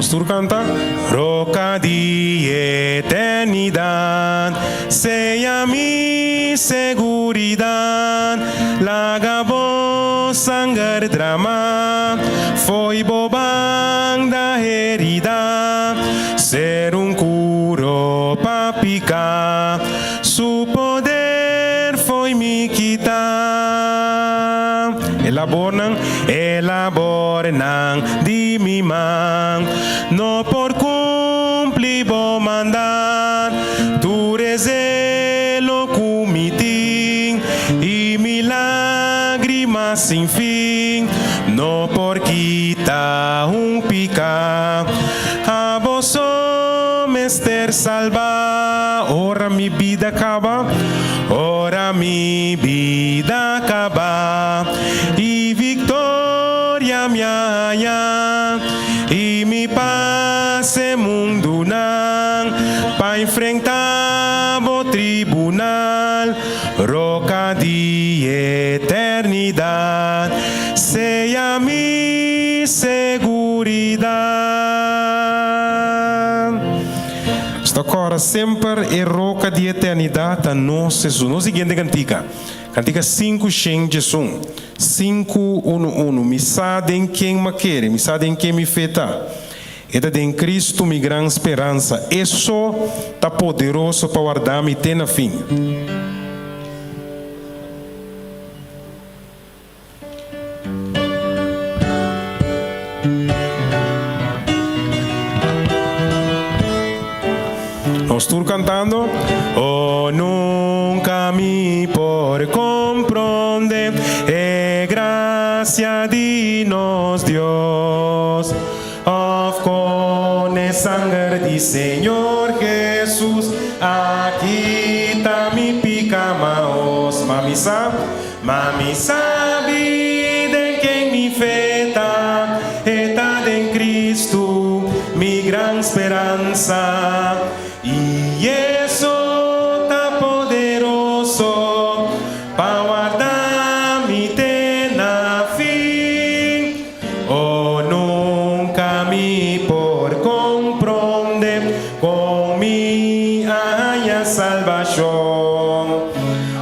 Nos tur kanta. Roka di eternidat, sea mi seguridat, laga bo sanger drama fo'i bo banda herida, ser un kuro pa piká, su poder fo'i mi kita. E labornan, e labornan di mi man no por cumpli bo mandat. Tur e zelo cu mi tin y mi lagrima sin fin no por kita un pica. Abo so mester salba. Ora mi bida caba, ora mi bida caba y victoria mi a haña y mi pas e mundunan pa enfrenta bo tribunal, roca di eternidad sea mi seguridad. Sta kòrda semper e roka di eternidat ta nos Hesus. Nos siguiente kantika, kantika 511, 511, Mi sa den ken m'a kere, mi sa den ken mi fe ta. E ta den Cristo mi gran speransa, E so ta poderoso pa warda mi te na fin. Nos tur cantando. Oh, nunca mi por comprende e gracia di nos Dios, of con e sanger di Señor Jesus a kita mi pica maos. Ma mi sa Ma mi sabi den ken mi fe ta, e ta den Cristo, mi gran speransa. I eso ta poderoso pa warda mi te na fin. Oh, nunca mi por comprende con mi a haña salbacion,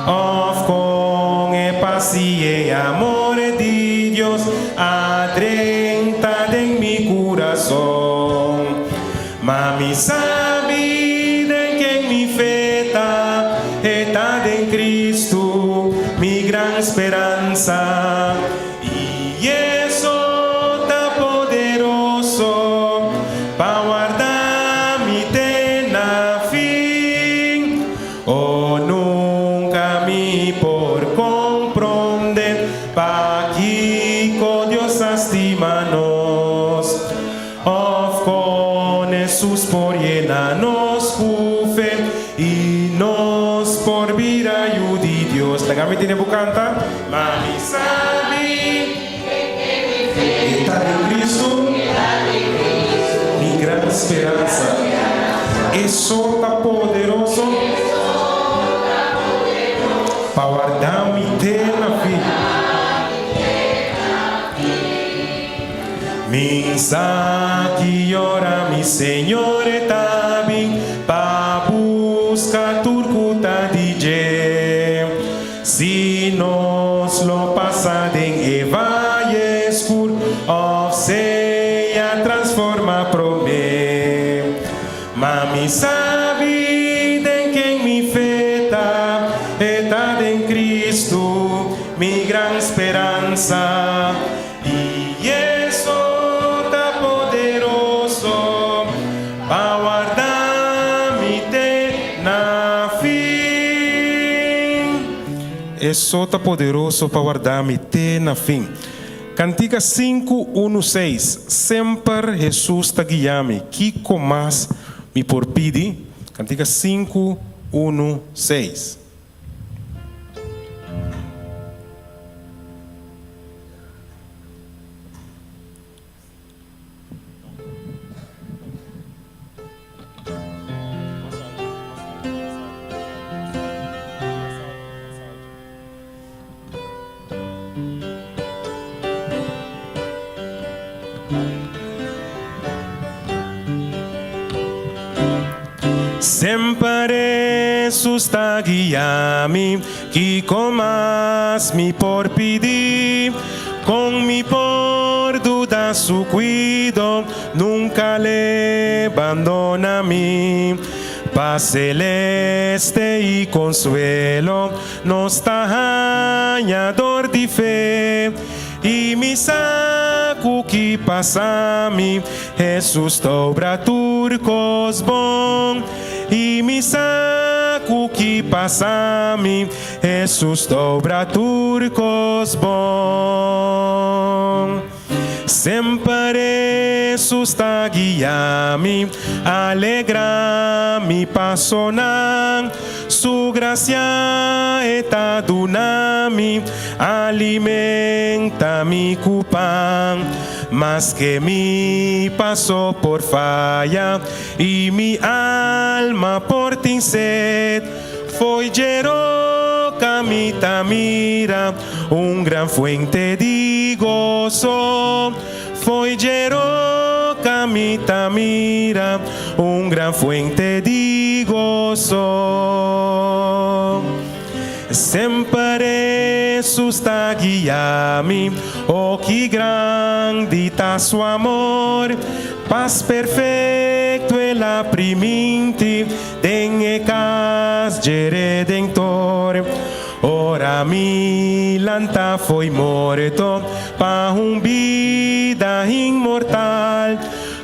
of con e pas i e amor di Dios a drenta den mi curason. Ma mi sabi den ken mi fe ta, e ta den Cristo, mi gran speransa. I eso ta poderoso pa warda mi te na fin. Oh, nunca mi por comprende pakico Dios a stima nos, of con Hesus por yena nos cu fe i nos por bira yu di Dios. Laga mi tene bo canta. Ma mi sabi e ta den Cristo, mi gran speransa. E so ta poderoso pa warda mi te na fin. Mi sa ki ora mi Señor e ta bin pa busca tur cu ta di dje. Si nos lo pasa den e vaye skur of sea transforma prome. Ma mi sabi den ken mi fe ta, e ta den Cristo, mi gran speransa. I eso ta poderoso pa warda mi te na fin. Eso ta poderoso pa warda mi te na fin. Kantika sinku unu seis, Semper Hesus ta guia mi, kiko mas mi por pidi? Kantika sinku unu seis. Hesus ta guia mi, kiko mas mi por pidi? Kon mi por duda su kuido? Nunka l'e bandona mi. Pas seleste i konsuelo nos ta haña dor di fe. I mi sa ku ki pasa mi, Hesus ta obra tur kos bon. I mi sa ku ki pasa mi, Hesus ta obra tur kos bon. Semper Hesus ta guia mi, alegra mi pasonan. Su gracia e ta duna mi, alimenta mi ku pan. Maske mi paso por faya i mi alma por tin sed, fo'i dje roka mi ta mira un gran fuente di goso. Fo'i dje roka mi ta mira un gran fuente di goso. Semper Hesus ta guia mi, o ki grandi ta su amor! Pas perfecto el a priminti den e cas dje Redentor. Ora mi lanta fo'i morto pa un bida inmortal,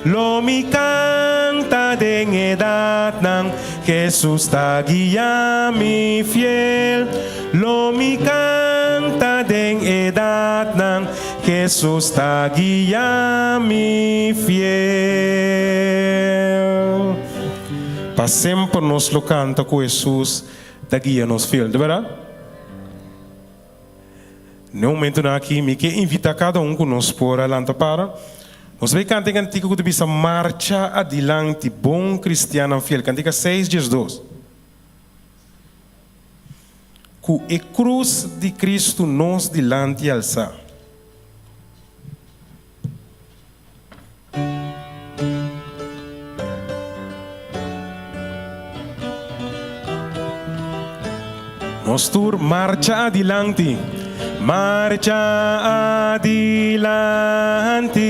lo mi canta den edatnan, Jesus ta guia mi fiel. Lo mi canta den edatnan, Jesus ta guia mi fiel. Pa semper nos lo canta cu Jesus ta guia nos fiel, de berdad? Na e momentonan aki mi ke invita cada un cu nos por a lanta para. Nos bay canta e cantica cu ta bisa Marcha Adilanti, Bon Cristiannan Fiel, cantica seis diesdos. Cu e cruz di Cristo nos dilanti alsa. Nos tur marcha adilanti, marcha adilanti,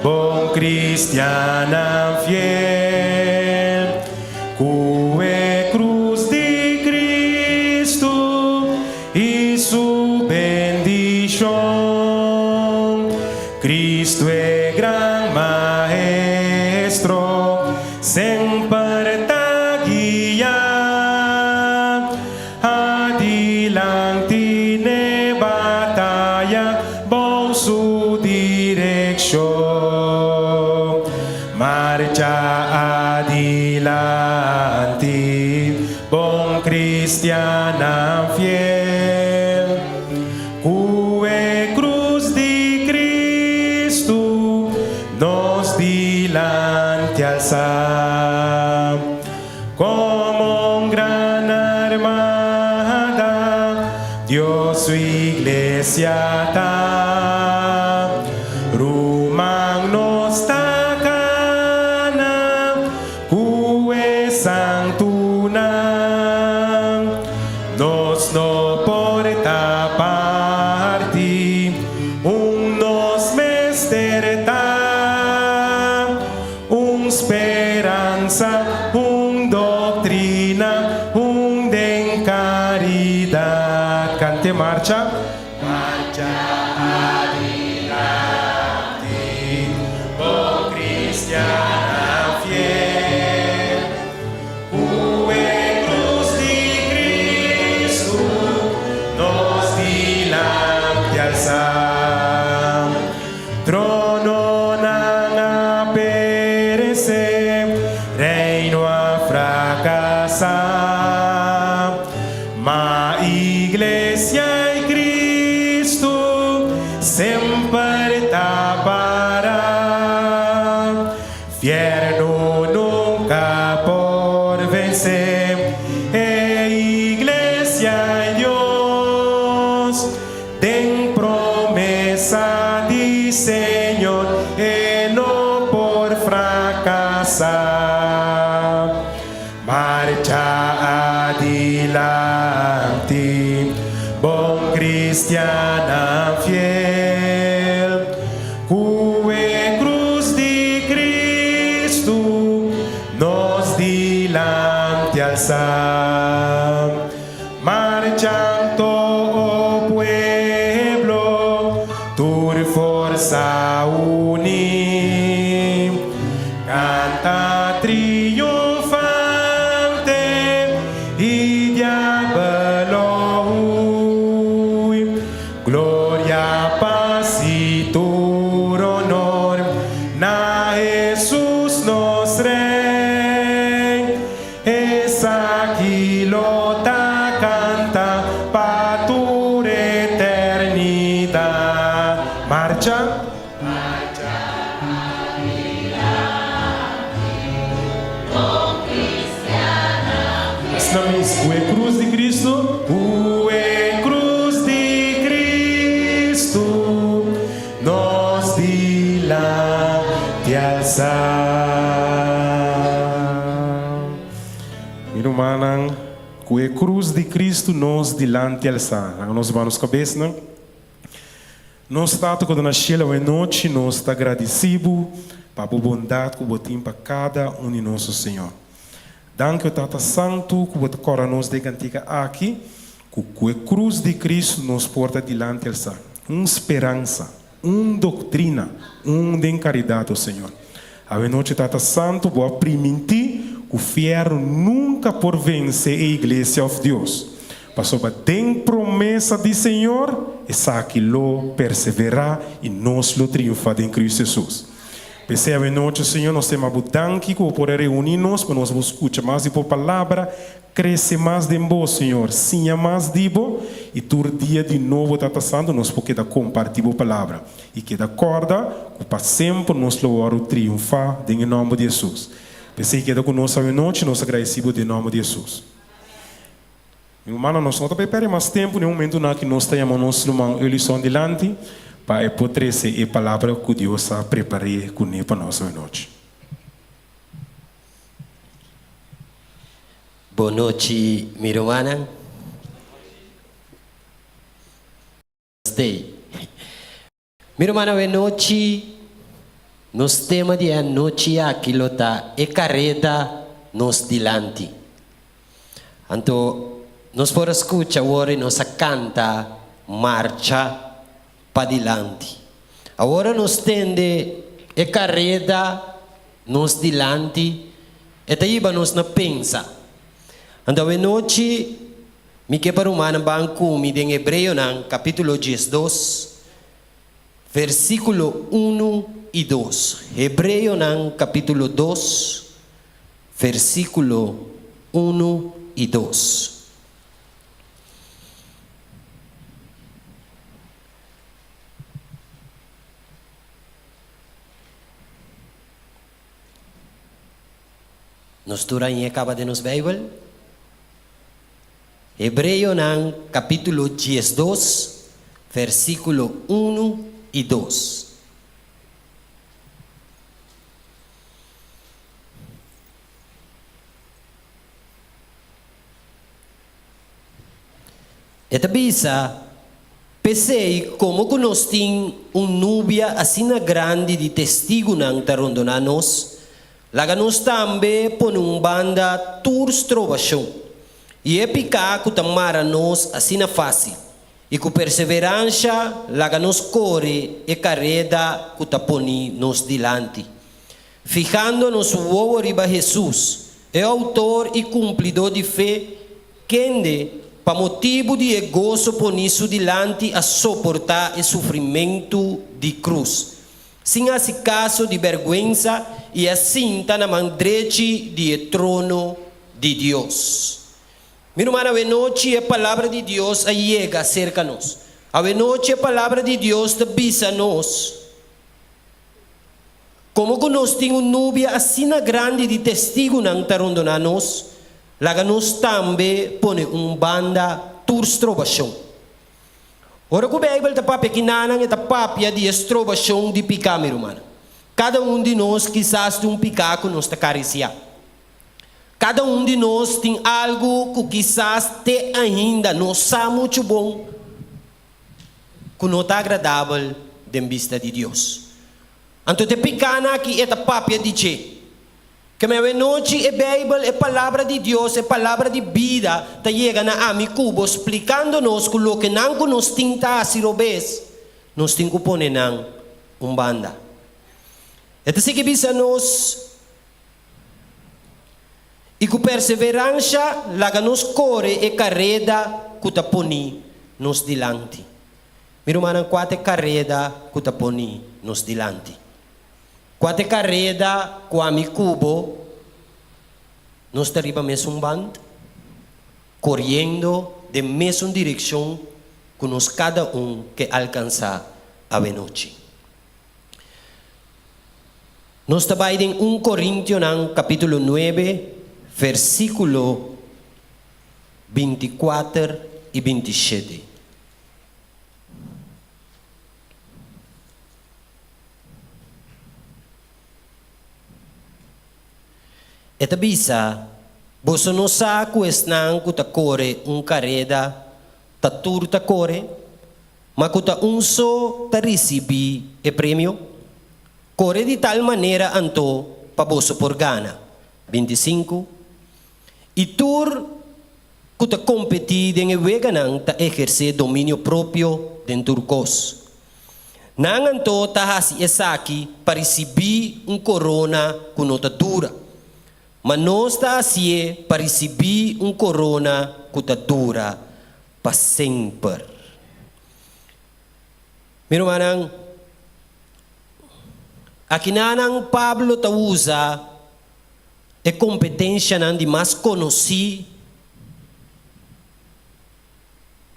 bon cristiannan fiel, cu e cruz di Cristo i su bendishon. Cristo e gran Maestro semper ta guia adilanti n'e bataya bou su direkshon. Marcha adilanti, bon cristiannan fiel. Ku e krus di Kristu nos dilanti alsá, komo un gran armada Dios su iglesia ta. Ruman nos ta kana Ku e santunan nos no por ta parti, un nos mester ta, un speransa, un doctrina, un den caridad. Cante marcha. Marcha adilanti, bo cristiannan fiel, cu e cruz di Cristo nos dilanti alsa. Trononan a perece, reino a fracasa. Ma Iglesia i Cristo semper ta para. Fierno nunca por vence e Iglesia i Dios. Den promesa di Señor e no por fracasa. Marcha. dilanti, bon cristiannan fiel. Cu e cruz di Cristo nos dilanti alsa. Marchanto, o pueblo, tur forsa uní. Canta triunfante i diabel lo hui. Gloria, pas i tur honor na Hesus nos Rey. Esaki lo ta canta pa tur eternidad. Marcha. Marcha padilanti con cristiana fiel. Asina mis, cu e cruz di Cristo. Cu e cruz di Cristo nos dilanti alsa. Mi rumannan, cu e cruz di Cristo nos dilanti alsa. Laga nos ba nos cabesnan. Nos Tata cu ta na cielo awe nochi nos ta gradici Bo pa Bo bondad cu Bo tin pa cada un di nos, o Señor. Danki o Tata Santu cu Bo ta corda nos den cantica aki cu cu e cruz di Cristo nos por ta dilanti alsa. Un speransa, un doctrina, un den caridad, o Señor. Awe nochi Tata Santu Bo a priminti cu fierno nunca por vence e Iglesia of Dios. Pasobra den promesa di Señor, esaki lo perseverá i nos lo triunfá den Cristo Hesus. P'esei awe nochi, Señor, nos tema Bo danki ku Bo por a reuní nos pa nos por skucha mas di Bo Palabra, krese mas den Bo, Señor, siña mas di Bo, i tur dia di nobo, Tata Santu, nos por keda kompartí Bo Palabra i keda kòrda ku pa semper nos lo wòrdu triunfá den e nòmber di Hesus. P'esei keda ku nos awe nochi, nos a gradisí Bo den nòmber di Hesus. Mi rumannan, nos no ta bay perde mas tempu den e momentunan aki nos ta yama nos ruman Eulison dilanti pa e por trece e palabra cu Dios a prepar'é cun'é pa nos awe nochi. Bon nochi mi rumannan. Stay. Mi ruman awe nochi nos tema di e anochi aki lo ta e kareda nos dilanti. Anto nos por a skucha awor i nos a kanta marcha padilanti. Awor nos tende e kareda nos dilanti e ta hiba nos na pensa. Anto awe nochi Mi ke pa rumannan ban ku mi den Hebreonan kapítulo 12, versíkulo unu i dos. Hebreonan kapítulo dos, versíkulo unu i dos. Nos tur a ñe kaba den nos Beibel? Hebreonan capítulo 12, versículo unu i dos. E ta bisa, P'esei, komo ku nos tin un nubia asina grandi di testigunan ta rondoná nos, laga nos tambe pone un banda tur strobashon i e piká ku ta mara nos asina fásil, i ku perseveransha laga nos kore e kareda ku ta poni nos dilanti, fihando nos wowo riba Hesus, e outor i kumplidó di fe, Kende, pa motibu di e goso poní su dilanti a soportá e sufrimentu di krus, sin hasi kaso di bèrgwensa i a sinta na man drechi di e trono di Dios. Mi ruman, awenochi e Palabra di Dios a yega serka nos. Awenochi e Palabra di Dios ta bisa nos, Komo ku nos tin un nubia asina grandi di testigunan ta rondoná nos, laga nos tambe pone un banda tur strobashon. Ora ku Beibel ta papia kinanan, e ta papia di e strobashon di piká, mi rumannan. Kada un di nos kisas tin un piká ku nos ta karisiá. Kada un di nos tin algu ku kisas te ainda no sa muchu bon ku no ta agradabel den bista di Dios. Anto te pikánan aki e ta papia di dje. Keme awenochi e Beibel, e Palabra di Dios, e Palabra di bida, ta yega na ami ku bo splikando nos ku lokenan ku nos tin ta hasi robes, nos tin ku pone nan un banda. E ta sigui bisa nos, I ku perseveransha laga nos kore e kareda ku ta poni nos dilanti. Mi rumannan, kua ta e kareda ku ta poni nos dilanti? Kua ta e kareda ku ami ku bo nos ta riba mesun band, koriendo den mesun direkshon ku nos kada un ke alkansá awenochi? Nos ta bai den un Korintionan kapítulo nuebe, versíkulo bintikuater i bintishete. E ta bisa, Boso no sa ku esnan ku ta kore un kareda ta tur ta kore, ma ku ta un so ta risibí e premio? Kore di tal manera anto pa boso por gana. 25, I tur ku ta kompetí den e weganan ta ehersé dominio propio den tur kos. Nan anto ta hasi esaki pa risibí un korona ku no ta dura, ma nos ta hasié pa risibí un korona ku ta dura pa semper. Mi rumannan, akinanan Pablo ta usa e kompetenshanan di mas konosí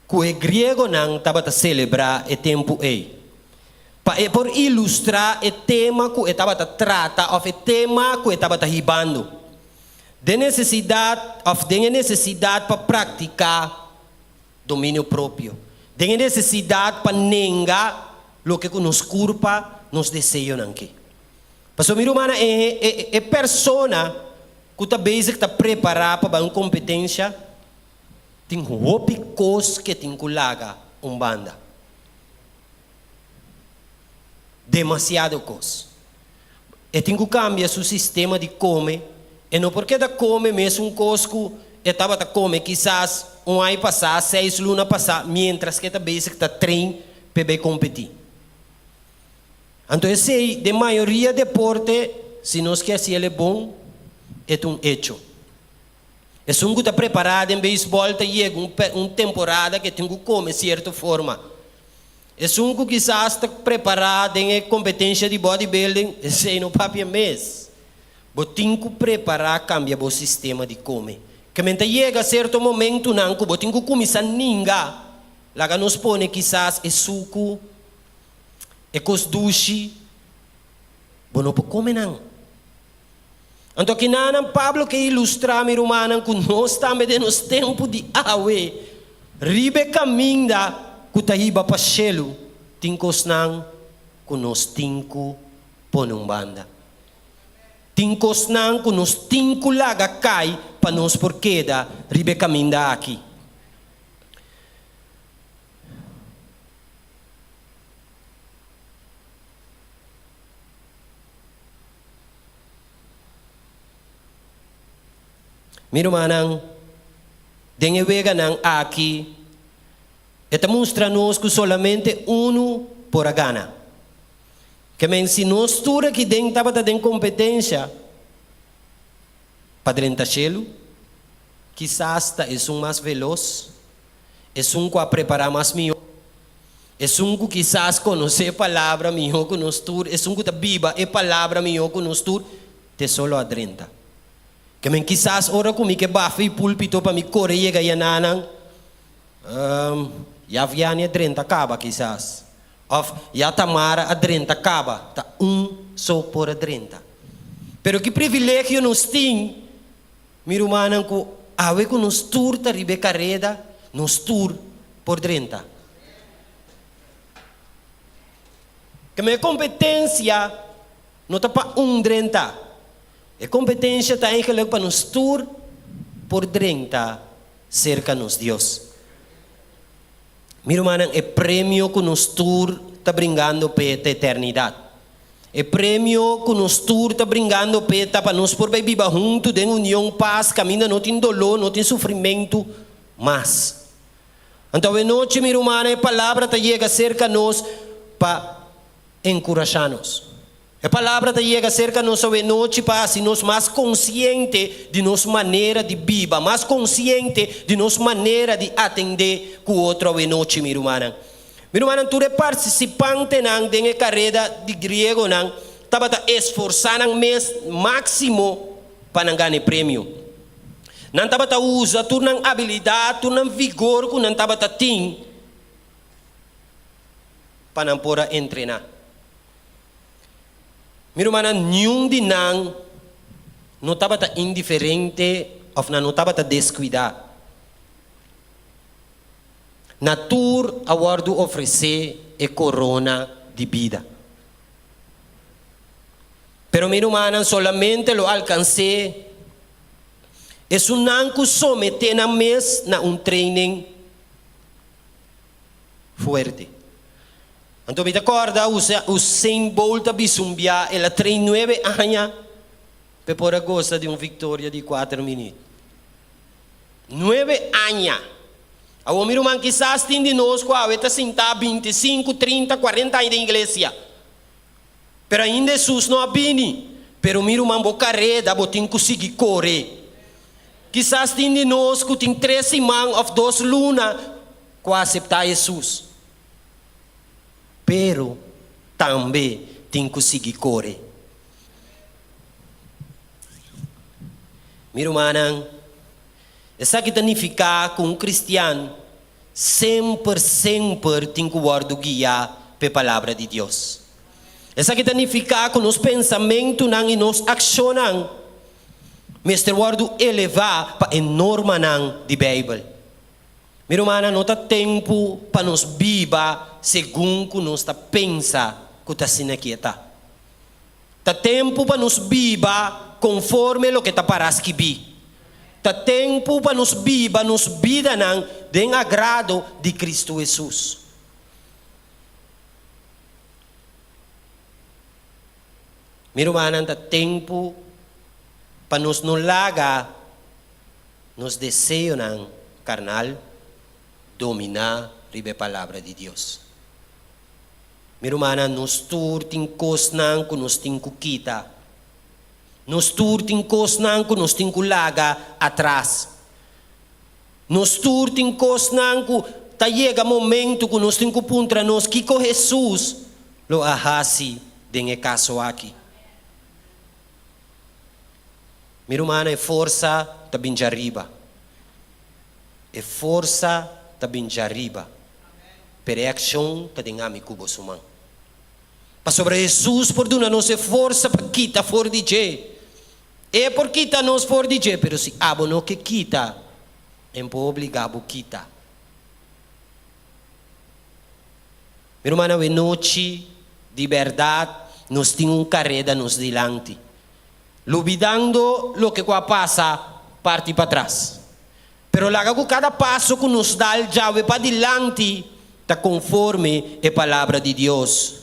ku e griegonan tabata selebrá e tempu ei, pa e por ilustrá e tema ku e tabata trata òf e tema ku e tabata hibando. Den nesesidat òf den e nesesidat pa praktiká dominio propio, den e nesesidat pa nenga loke ku nos kurpa, nos deseonan ke. Pasobra mi rumannan, e e persona ku ta bezig ta prepará pa bai un kompetensha, Tin hopi kos ke tin ku laga un banda. Demasiado kos. E tin ku kambia su sistema di kome. E no por keda kome mesun kos ku e tabata kome kisas un aña pasá, seis luna pasá, mientras ke ta bezig ta train p'e bai kompetí. Anto esei den mayoria deporte, si nos ke hasiel e bon, e ta un echo. Esun ku ta prepará den beisbòl ta yega un un temporada ku e tin ku kome sierto forma. Esun ku kisas ta prepará den e kompetensha di bodybuilding, esei no papia mes. Bo tin ku prepará kambia bo sistema di kome. Ke men ta yega sierto momentunan ku bo tin ku kuminsá ninga. Laga nos pone kisas e suku, e kos dushi, bo no por kome nan. Anto kinanan Pablo ke ilustrá, mi rumannan, ku nos tambe den nos tempu di awe, riba e kaminda ku ta hiba pa shelu, tin kosnan ku nos tin ku pone un banda. Tin kosnan ku nos tin ku laga kai pa nos por keda riba e kaminda aki. Mi rumannan, den e weganan aki e ta mustra nos ku solamente unu por a gana. Ke men si nos tur aki den tabata den kompetensha pa drenta shelu, kisas ta esun mas velos, esun ku a prepará mas mihó, Esun ku kisas konosé e palabra mihó ku nos tur, esun ku ta biba e palabra mihó ku nos tur, te solo a drenta. Ke men kisas ora ku mi ke bafa i púlpito pa mi kore yega yananan, um, ya Vianney a drenta kaba kisas, òf ya Tamara a drenta kaba, ta un so por a drenta. Pero ki privilegio nos tin, mi rumannan, ku awe ku nos tur ta riba e kareda, nos tur por drenta. Keme e kompetensia no ta pa un drenta. E kompetensia ta eigenlijk pa nos tur por drenta serka nos Dios. Mi rumannan, e premio ku nos tur ta bringando p'e ta eternidat. E premio ku nos tur ta bringando p'e ta pa nos por bai biba huntu den union, pas, kaminda no tin doló, no tin sufrimentu mas. Anto awenochi, mi rumannan, e palabra ta yega serka nos pa enkurashá nos. E palabra ta yega serka nos awenochi pa hasi nos mas konsiente di nos manera di biba, mas konsiente di nos manera di atendé ku otro awenochi, mi rumannan. Mi rumannan, tur e partisipantenan den e kareda di griegonan tabata esforsá nan mes máksimo pa nan gana e premio. Nan tabata usa tur nan abilidat, tur nan vigor ku nan tabata tin pa nan por a entrená. Mi rumannan, niun di nan no tabata indiferente òf nan no tabata deskuidá. Na tur a wòrdu ofresé e korona di bida. Pero mi rumannan, solamente lo alkans'é esunnan ku someté nan mes na un training fuerte. Anto mi ta kòrda Usain Bolt a bisa un bia el a train nuebe aña p'e por a gosa di un viktoria di kuater minüt. Nuebe aña! Awor mi ruman kisas tin di nos ku awe ta sintá bintisinku, trinta, kuarenta aña den iglesia. Pero ainda Hesus no a bini. Pero mi ruman bo kareda bo tin ku sigui kore. Kisas tin di nos ku tin tres siman òf dos luna ku a aseptá Hesus. Pero tambe tin ku sigui kore. Mi rumannan, esaki ta nifiká ku un kristian Semper, semper tin ku wòrdu guiá p'e Palabra di Dios. Esaki ta nifiká ku nos pensamentunan i nos akshonnan mester wòrdu elevá pa e normanan di Beibel. Mi rumannan, no ta tempu pa nos biba segun ku nos ta pensa ku ta asina ki e ta. Ta tempu pa nos biba konforme loke ta pará skibí. Ta tempu pa nos biba nos bidanan den agrado di Kristu Hesus. Mi rumannan, ta tempu pa nos no laga nos deseonan karnal dominá riba e Palabra di Dios. Mi rumannan, nos tur tin kosnan ku nos tin ku kita. Nos tur tin kosnan ku nos tin ku laga atras. Nos tur tin kosnan ku ta yega momentu ku nos tin ku puntra nos kiko Hesus lo a hasi den e kaso aki. Mi rumannan, e forsa ta bin djariba. E forsa ta bin djariba. Pero e akshon ta den ami ku bo su man. Pasobra Hesus por duna nos e forsa pa kita for di dje. E por kita nos for di dje, pero si abo no ke kita, en por obliga bo kita. Mi rumannan, awenochi di bèrdat nos tin un kareda nos dilanti. Lubidando loke ku a pasa parti patras. Pero laga ku kada paso ku nos dal djawe padilanti ta konforme e Palabra di Dios.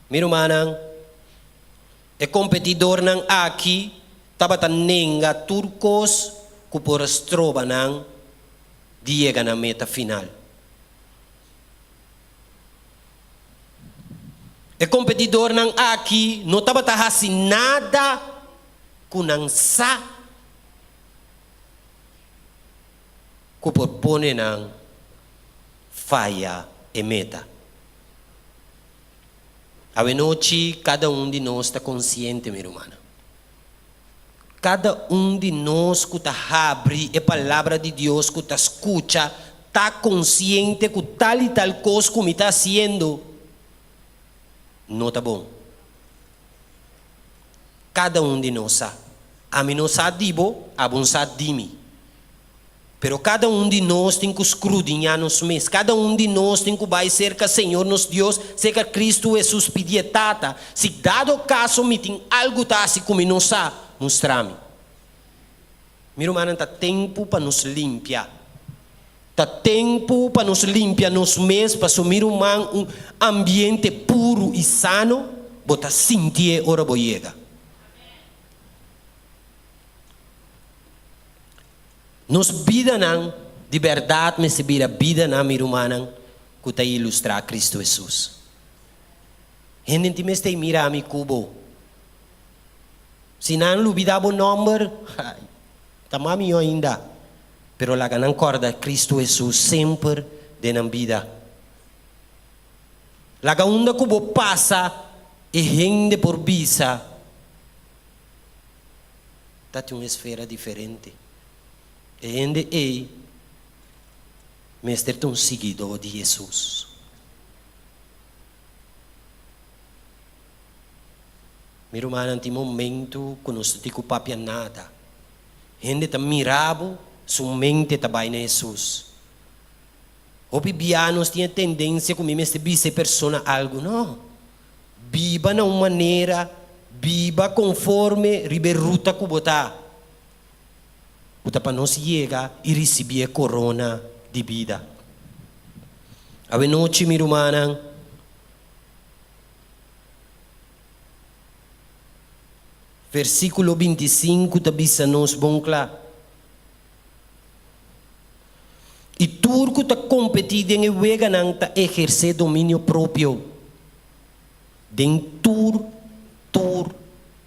Mi rumannan, e kompetidornan aki tabata nenga tur kos ku por a stroba nan di yega na meta final. E kompetidornan aki no tabata hasi nada ku nan sa ku por pone nan faya e meta. Awenochi kada un di nos ta konsiente, mi rumannan. Kada un di nos ku ta habri e Palabra di Dios, ku ta skucha, ta konsiente ku tal i tal kos ku mi ta hasiendo no ta bon. Kada un di nos sa. Ami no sa di bo, abo no sa di mi. Pero kada un di nos tin ku skrudiñá nos mes. Kada un di nos tin ku bai serka Señor nos Dios, serka Kristu Hesus, pidié, Tata, si dado kaso mi tin algu ta hasi ku mi no sa, mustra mi. Mi rumannan, ta tempu pa nos limpia. Ta tempu pa nos limpia nos mes, paso mi ruman, un ambiente puru i sano, bo ta sintié ora bo yega. Nos bidanan di bèrdat mester bira bidanan, mi rumannan, ku ta ilustrá Kristu Hesus. Hende tin mester mira mi ku bo. Si nan lubidá bo nòmber, ai, ta mas mihó ainda. Pero laga nan kòrda Kristu Hesus semper den nan bida. Laga unda ku bo pasa, e hende por bisa. Ta tin un esfera diferente. E hende ei mester ta un siguidó di Hesus. Mi rumannan, tin momentu ku nos no tin ku papia nada. Hende ta mira bo, su mente ta bai na Hesus. Hopi bia nos tin e tendensia ku mi mester bisa e persona algu. No. Biba na un manera, biba konforme riba e ruta ku bo ta, ku ta pa nos yega i risibí e korona di bida. Awenochi, mi rumannan, versíkulo bintisinku ta bisa nos bon kla, I tur ku ta kompetí den e weganan ta ehersé dominio propio den tur tur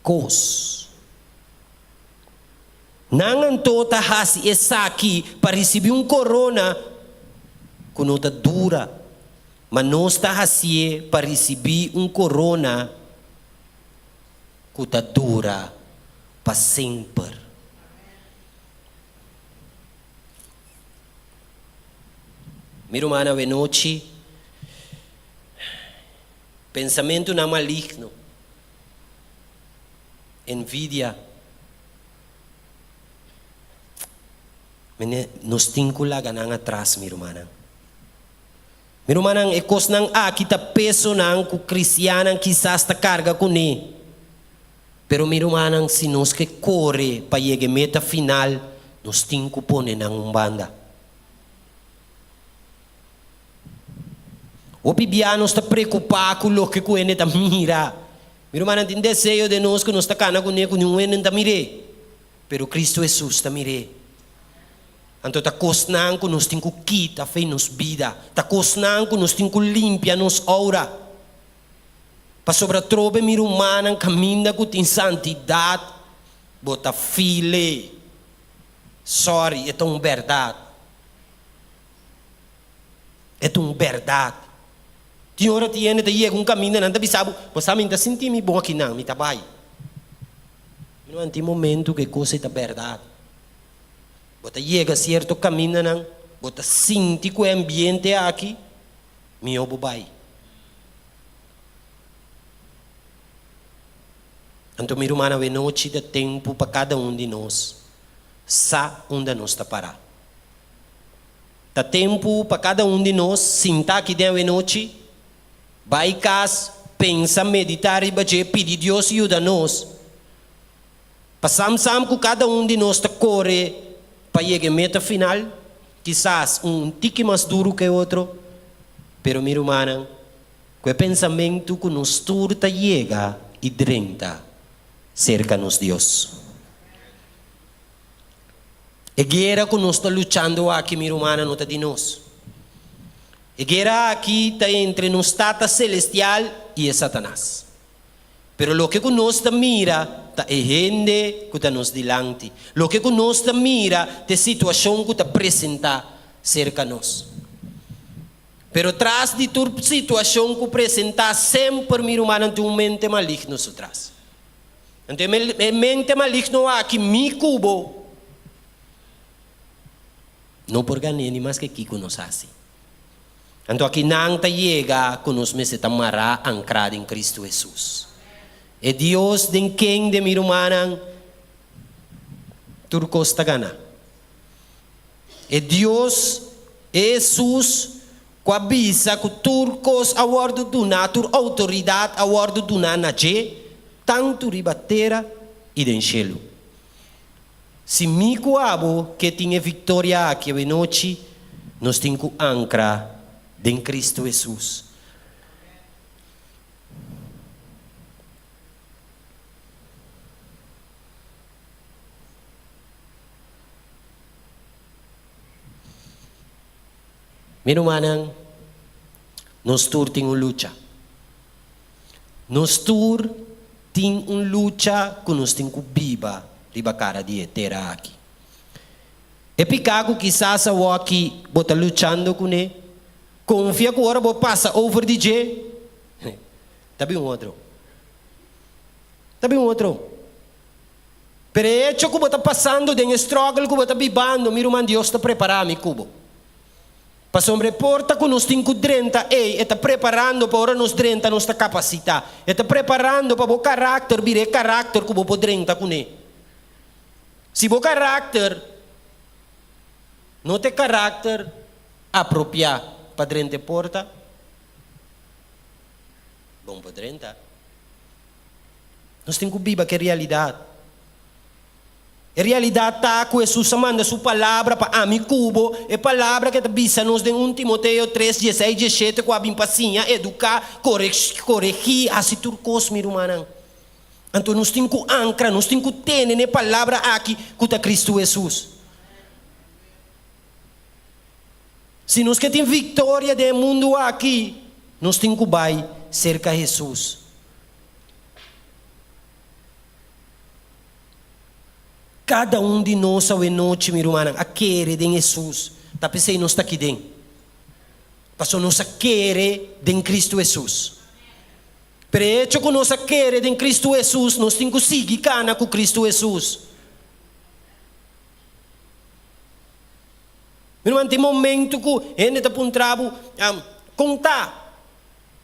kos. Nan anto ta hasi esaki pa risibí un korona ku no ta dura, ma nos ta hasié pa risibí un korona ku ta dura pa semper. Mi ruman awenochi, pensamentunan maligno, envidia, mene nos tin ku laga nan atras mi rumannan. Mi rumannan, e kosnan aki ta pesonan ku kristiannan kisas ta karga kuné. Pero mi rumannan, si nos ke kore pa yega e meta final, nos tin ku pone nan un banda. Hopi bia nos ta preokupá ku loke ku hende ta mira. Mi rumannan, tin deseo den nos ku nos ta kana kuné ku niun hende no ta mir'é, pero Kristu Hesus ta mir'é. Anto ta kosnan ku nos tin ku kita fei nos bida, ta kosnan ku nos tin ku limpia nos oura. Pasobra trobe mi rumannan kaminda ku tin santidat, bo ta file. Sorry, e ta un bèrdat. E ta un bèrdat. Tin ora tin hende ta yega un kaminda nan ta bisa bo, bo sa mi no ta sinti mi bon akinan, mi ta bai. Mi ruman, tin momentu ku e kos ei ta bèrdat. Bo ta yega sierto kamindanan, bo ta sinti ku e ambiente aki, mihó bo bai. Anto mi ruman awenochi ta tempu pa kada un di nos sa unda nos ta pará. Ta tempu pa kada un di nos sinta aki den awenochi, bai kas, pensa, meditá riba dje, pidi Dios yuda nos pa sam sam ku kada un di nos ta kore pa yega e meta final, kisas un tiki mas duru ku e otro, pero mi rumannan, Ku e pensamentu ku nos tur ta yega i drenta serka nos Dios. E guera ku nos ta luchando aki, mi rumannan, no ta di nos. E guera aki ta entre nos Tata Selestial i e Satanas. Pero loke ku nos ta mira ta e hende ku ta nos dilanti. Loke ku nos ta mira ta e situashon ku ta presentá serka nos. Pero tras di tur situacion cu presenta semper mi rumannan tin un mente maligno su tras. Anto e mente maligno aki mi cu bo no por gane ni maske kico nos haci. Anto aki nan ta yega cu nos mester ta mara ancra den Cristo Jesus. E Dios den ken de mi rumannan tur cos ta gana. E Dios, e Hesus, ku a bisa ku tur kos a wòrdu duná, tur outoridat a wòrdu duná na dje, tantu riba tera i den shelu. Si mi ku abo ke tin e viktoria aki awenochi, nos tin ku ankra den Kristu Hesus. Mi rumannan, nos tur tin un lucha. Nos tur tin un lucha ku nos tin ku biba riba kara di e tera aki. E piká ku kisas awoki bo ta luchando kuné, konfia ku ora bo pasa over di dje, ta bin un otro. Ta bin un otro. Pero e echo ku bo ta pasando den e struggle ku bo ta bibando, mi ruman, Dios ta prepará mi ku bo. Pasobra e porta ku nos tin ku drenta ei, e ta preparando pa ora nos drenta nos ta kapasitá. E ta preparando pa bo karakter bira e karakter ku bo por drenta kuné. Si bo karakter no ta e karakter apropiá pa drenta e porta, bo no por drenta. Nos tin ku biba ku e realidat. E realidat ta ku Hesus a manda su palabra pa ami ku bo, e palabra ku e ta bisa nos den un Timoteo tres, dieseis, dieshete ku a bin pa siña, eduká, koregí, hasi tur kos, mi rumannan. Anto nos tin ku ankra, nos tin ku tene na e palabra aki ku ta Kristu Hesus. Si nos ke tin viktoria den e mundu aki, nos tin ku bai serka Hesus. Kada un di nos awenochi, mi rumannan, a kere den Hesus. Ta p'esei nos ta aki den. Pasobra nos a kere den Kristu Hesus. Pero e echo ku nos a kere den Kristu Hesus, nos tin ku sigui kana ku Kristu Hesus. Mi ruman, tin momentu ku hende ta puntra bo, Kon ta?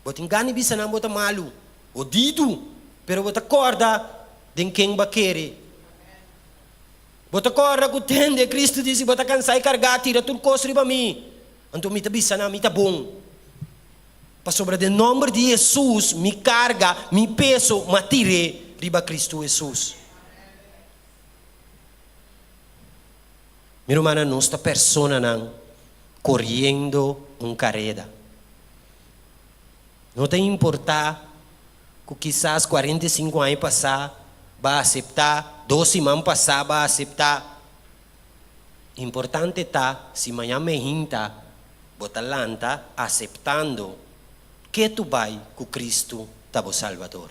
Bo tin gana di bisa nan bo ta malu, odidu, pero bo ta kòrda den ken bo a kere. Bo ta kòrda ku tende Kristu di si bo ta kansá i kargá, tira tur kos riba mi. Anto mi ta bisa nan, mi ta bon. Pasobra den nòmber di Hesus mi karga, mi peso, m'a tir'é riba Kristu Hesus. Mi rumannan, nos ta personanan koriendo un kareda. No ta importá ku kisas 45 aña pasá bo a aseptá, dos siman pasá bo a aseptá. Importante ta si mañan mehinta bo ta lanta aseptando ke tu bai ku Kristu ta bo Salbador.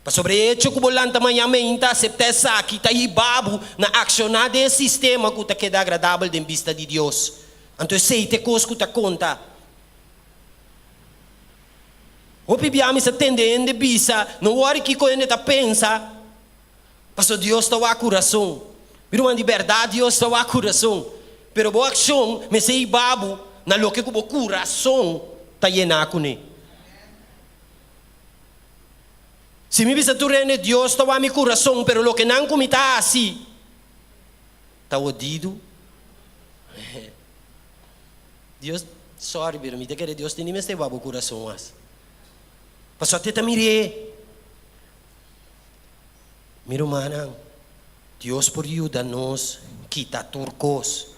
Pasobra e echo ku bo lanta mañan meinta aseptá esaki ta hiba bo na akshoná den e sistema ku ta keda agradabel den bista di Dios. Anto esei ta e kos ku ta konta. Hopi bia mi sa tende hende bisa, No wòri kiko hende ta pensa, pasobra Dios ta wak kurason. Mi ruman, di bèrdat Dios ta wak kurason, pero bo akshon mester hiba bo na loke ku bo kurason ta yená kuné. Si mi bisa tur hende, Dios ta wak mi kurason, pero loke nan ku mi ta hasi ta odidu. Dios, sorry, pero mi ta kere Dios tin di mester wak bo kurason mas. Pasobra te ta mir'é. Mi rumannan, Dios por yuda nos kita tur kos,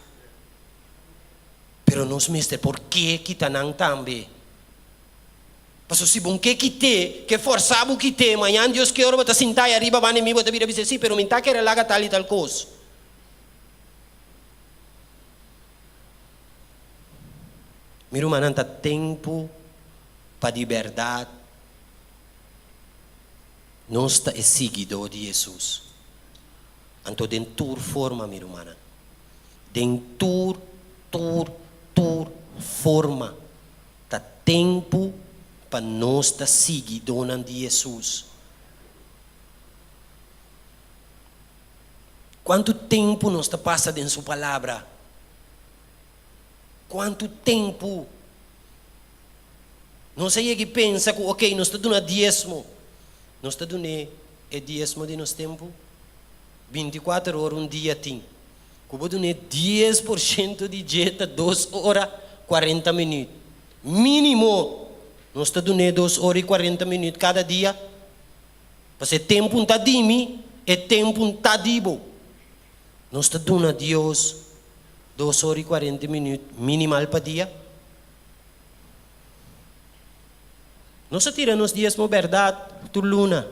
pero nos mester por ke kita nan tambe. Pasobra si bo ke kit'é, ke fòrsá bo kit'é, mañan Dios ke ora bo ta sintá ei ariba banda di mi, bo ta bira bisa, Sí, pero mi ta kere laga tal i tal kos. Mi rumannan, ta tempu pa di bèrdat nos ta e siguidó di Hesus. Anto den tur forma, mi rumannan, den tur, tur, tur forma. Ta tempu pa nos ta siguidónan di Hesus. Kuantu tempu nos ta pasa den Su Palabra? Kuantu tempu? Nos a yega i pensa ku, okey, nos ta duna diesmo. Nos ta dun'é e diesmo di nos tempu? Binti kuater ora un dia tin. Ku bo dun'é 10% di dje ta dos ora 40 minüt. Mínimo nos ta dun'é dos ora i 40 minüt kada dia. Pasobra e tempu n'ta di mi, e tempu n'ta di bo. Nos ta duna Dios dos ora i 40 minüt minimal pa dia. Nos a tira nos diesmo bèrdat tur luna.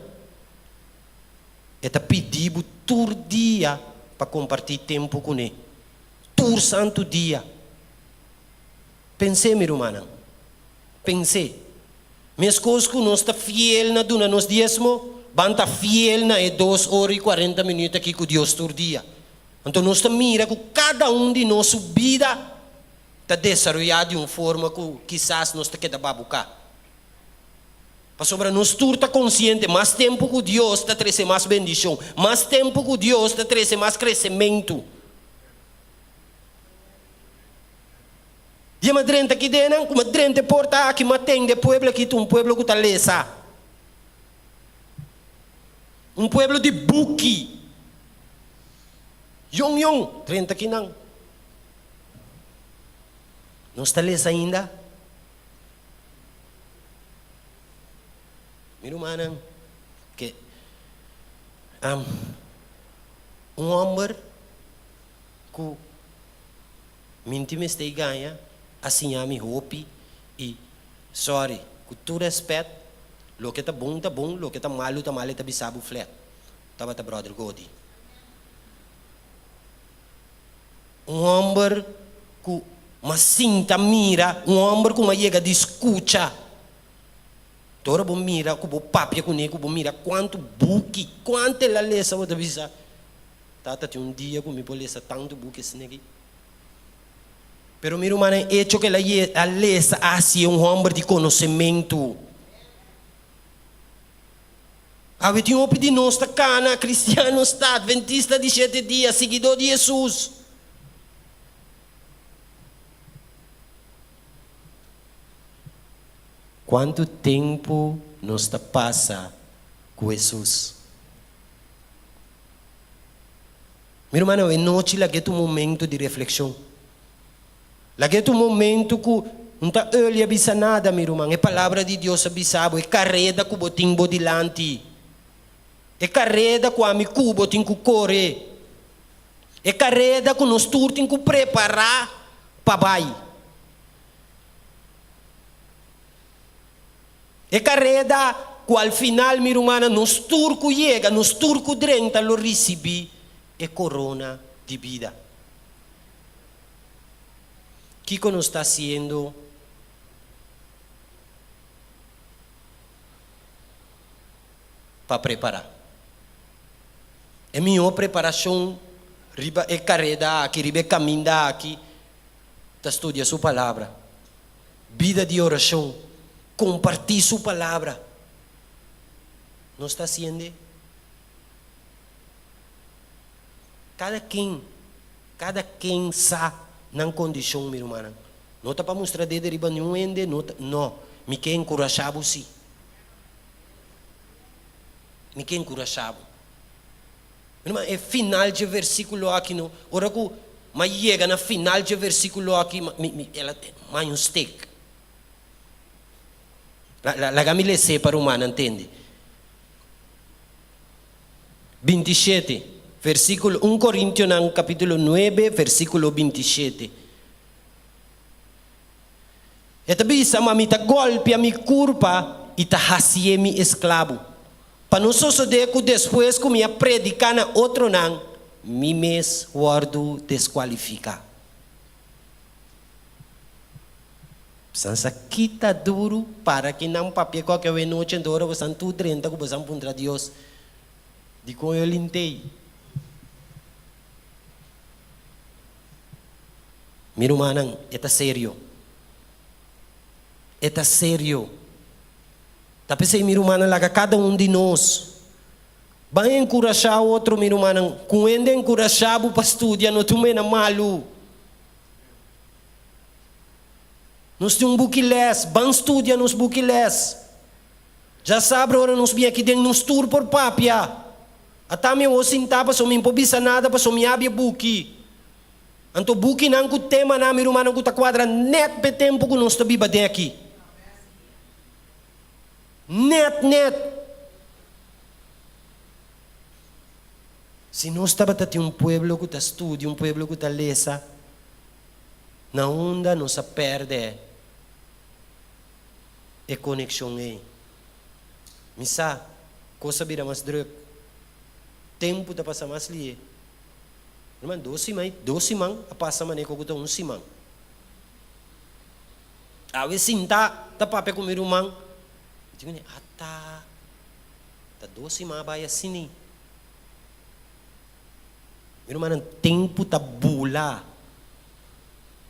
E ta pidi bo tur dia pa kompartí tempu kuné. Tur santu dia. Pens'é, mi rumannan. Pens'é. Meskos ku nos ta fiel na duna nos diesmo, ban ta fiel na e dos ora i 40 minüt akí ku Dios tur dia. Anto nos ta mira ku kada un di nos su bida ta desaroyá di un forma ku kisas nos ta keda babuká. Pasobra nos tur ta konsiente, mas tempu ku Dios ta trese mas bendishon, mas tempu ku Dios ta trese mas kresementu. Dia m'a drenta aki den nan, ku m'a drenta e porta aki, m'a tende e pueblo aki ta un pueblo ku ta lesa. Un pueblo di buki. Yong yong, drenta aki nan. Nos ta lesa ainda? Mi rumannan, ke un hòmber ku minti mester i gaña a siña mi hopi i sòri, ku tur rèspèt, loke ta bon ta bon, loke ta malu ta malu, e ta bisa bo flèt, tabata bròder Godi. Un hòmber ku m'a sinta mira, un hòmber ku m'a yega di skucha. Ta ora bo mira ku bo papia kuné, ku bo mira kuantu buki, kuantu el a lesa, bo ta bisa, Tata, tin un dia ku mi por lesa tantu buki asina aki. Pero mi rumannan, e echo ku el a lesa a hasié un hòmber di konosementu. Awe tin hopi di nos ta kana, kristianos ta, adventista di shete dia, siguidó di Hesus. Kuantu tempu nos ta pasa ku Hesus? Mi ruman, awe nochi lag'é ta un momentu di reflekshon. Lag'é ta un momentu ku N ta early a bisa nada, mi ruman. E Palabra di Dios a bisa bo e kareda ku bo tin bo dilanti. E kareda ku ami ku bo tin ku kore. E kareda ku nos tur tin ku prepará pa bai. E kareda ku al final, mi rumannan, nos tur ku yega, nos tur ku drenta lo risibí e korona di bida. Kiko nos ta hasiendo pa prepará? E mihó preparashon riba e kareda aki, riba e kaminda aki, ta studia su Palabra, bida di orashon, kompartí su Palabra. Nos ta hasiende? Kada ken. Kada ken sa nan kondishon, mi rumannan. No ta pa mustra dede riba niun hende, no ta, no. Mi ke enkurashá bo sí. Mi ke enkurashá bo. Mi ruman, e final dje versíkulo aki no, ora ku m'a yega na final dje versíkulo aki, mi, mi, el a haña un stek. La, laga mi les'é pa rumannan tende. 27, versíkulo, un Korintionan kapítulo 9, versíkulo 27. E ta bisa, Ma mi ta gòlpia mi kurpa i ta hasié mi esklabu, pa no sosodé ku despues ku mi a prediká na otronan, mi mes wòrdu deskualifiká. San sa kita duru para ki nan papia koke awe nochi anto ora bosan tur drenta ku bosan puntra Dios dikon yo lintei. Mi rumannan e ta serio e ta serio ta pesei mi rumannan laga kada un di nos ban enkurashá otro mi rumannan ku hende enkurashá bo pa studia no tum'e na malu. Nos tin un buki les, ban studia nos buki les. Djasabra ora nos bin aki den nos tur por papia. Ata mi awor sintá pasobra mi no por bisa nada pasobra mi abi e buki. Anto bukinan ku temanan, mi rumannan, ku ta kuadra nèt p'e tempu ku nos ta biba den aki. Nèt nèt. Si nos tabata tin un pueblo ku ta studia, un pueblo ku ta lesa, na unda nos a pèrdè e konekshon ei? Mi sa, kos a bira mas drùk, tempu ta pasa mas lihe. Ruman, dos siman, dos siman a pasa manera ku ta un siman. Awe sinta ta papia ku mi ruman, mi di kuné, ata, ta dos siman a bai asina. Mi rumannan, tempu ta bula,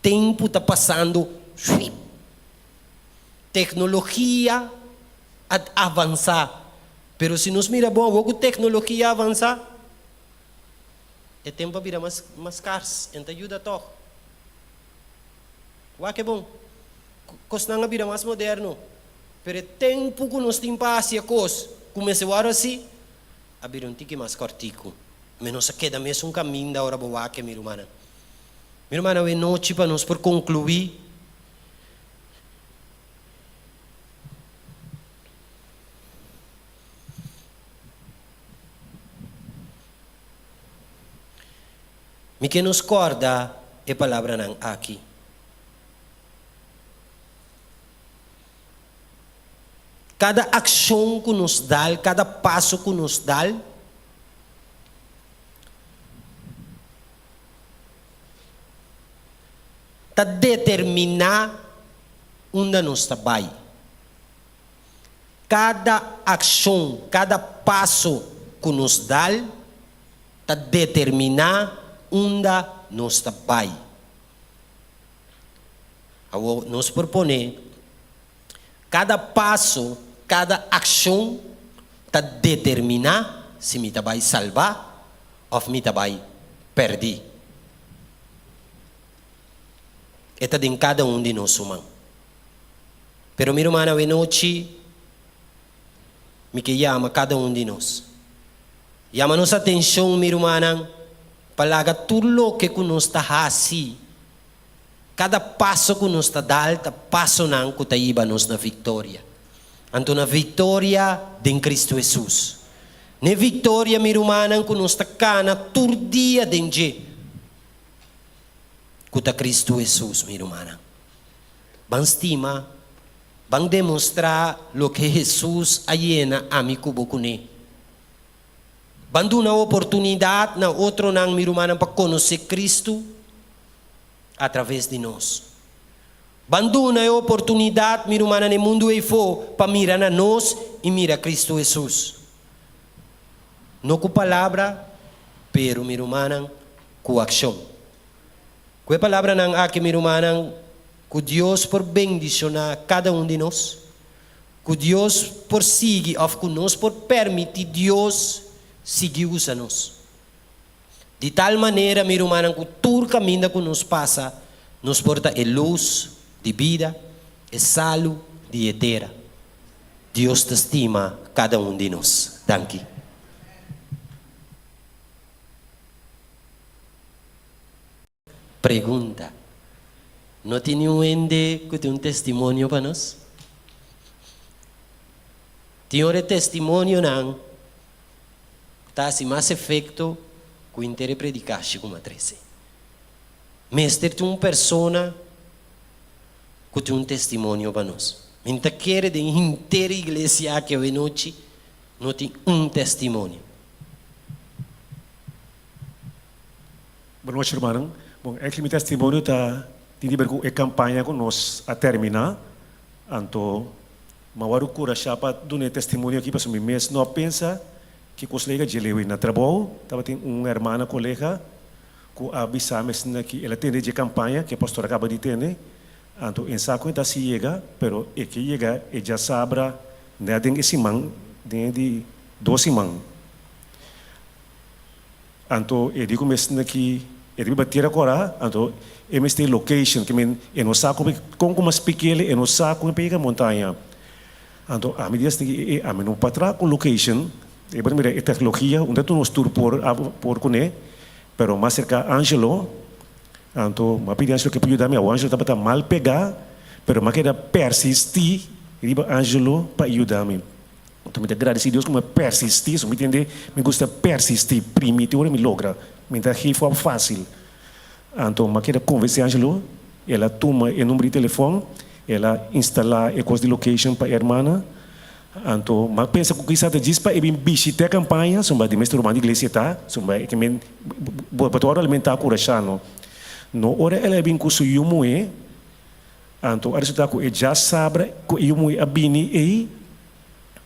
tempu ta pasando shuip. Teknologia a avansá, pero si nos mira bon awor ku teknologia a avansá, e tempu a bira mas mas skars, en ta yuda tòg. Wak e bon, kosnan a bira mas moderno, pero e tempu ku nos tin pa hasi e kos ku mester wòrdu hasi a bira un tiki mas kòrtiku. Mi nos a keda mesun kaminda ora bo wak e, mi rumannan. Mi rumannan, awe nochi pa nos por konkluí, Mi ke nos kòrda e palabranan aki. Kada akshon ku nos dal, kada paso ku nos dal, ta determiná unda nos ta bai. Kada akshon, kada paso ku nos dal, ta determiná unda nos ta bai. Awor nos por pone, Kada paso, kada akshon ta determiná si mi ta bai salbá òf mi ta bai pèrdí. E ta den kada un di nos su man. Pero mi ruman awenochi mi ke yama kada un di nos. Yama nos atenshon mi rumannan pa laga tur loke ku nos ta hasi, kada paso ku nos ta dal ta pasonan ku ta hiba nos na viktoria. Anto na viktoria den Kristu Hesus. N'e viktoria mi rumannan ku nos ta kana tur dia den dje, ku ta Kristu Hesus mi rumannan. Ban stima, ban demostrá loke Hesus a yena ami ku bo kuné. Ban duna oportunidat na otronan, mi rumannan, pa konosé Kristu atraves di nos. Ban duna e oportunidat, mi rumannan, e mundu eifó pa mira na nos i mira Kristu Hesus. No ku palabra, pero, mi rumannan, ku akshon. Ku e palabranan aki, mi rumannan, ku Dios por bendishoná kada un di nos, ku Dios por sigui òf ku nos por permití Dios sigui usa nos. Di tal manera, mi rumannan, ku tur kaminda ku nos pasa, nos por ta e lus di bida, e salu di e tera. Dios ta stima kada un di nos. Danki. Pregunta, No tin niun hende ku tin un testimonio pa nos? Tin ora e testimonionan ta hasi mas efekto ku henter e predikashi ku mi a trese. Mester tin un persona ku tin un testimonio pa nos. Mi ta kere den henter iglesia aki awenochi no tin un testimonio. Bon nochi rumannan. Bon, eigenlijk mi testimonio ta tin di ber ku e kampaña ku nos a terminá. Anto mi a wòrdu kurashá pa duna e testimonio aki pasobra mi mes no a pensa ki kos lo yega dje lewe. Na trabou tabatin un hermana kolega ku a bisa mi asina ki el a tende dje kampaña ku e pastor a kaba di tende. Anto e sa ku e ta hasi yega, pero e ke yega e djasabra nèt den e siman, den e di dos siman. Anto e di ku mes na ki e ta biba tera kora, anto e mester location, ke men e no sa kon kon ku mas pikele, e no sa kon e pega montaña. Anto ami di esaki e ami no por traha ku location, e por mira e tecnologia unda tur nos tur por por kuné, pero mas serka Angelo. Anto m'a pidi Angelo ke por yuda mi. Awor Angelo tabata mal pegá, pero m'a keda persistí riba Angelo pa e yuda mi. Anto mi ta gradisí Dios ku mi a persistí. So mi tende mi gusta persistí, primiti ora mi logra. Mi ta geef op fásil. Anto m'a keda konvensé Angelo, el a tuma e number di telefòn, el a instalá e kos di location pa e hermana. Anto m'a pensa ku kisas ta djis pa e bin bishit'é kampaña, sombra di mes ruman di iglesia ta, sombra e ke men bo ta wòrdu alimentá kurashá no. No ora el a bin ku su yu muhé, anto a resultá ku e djasabra ku e yu muhé a bini ei,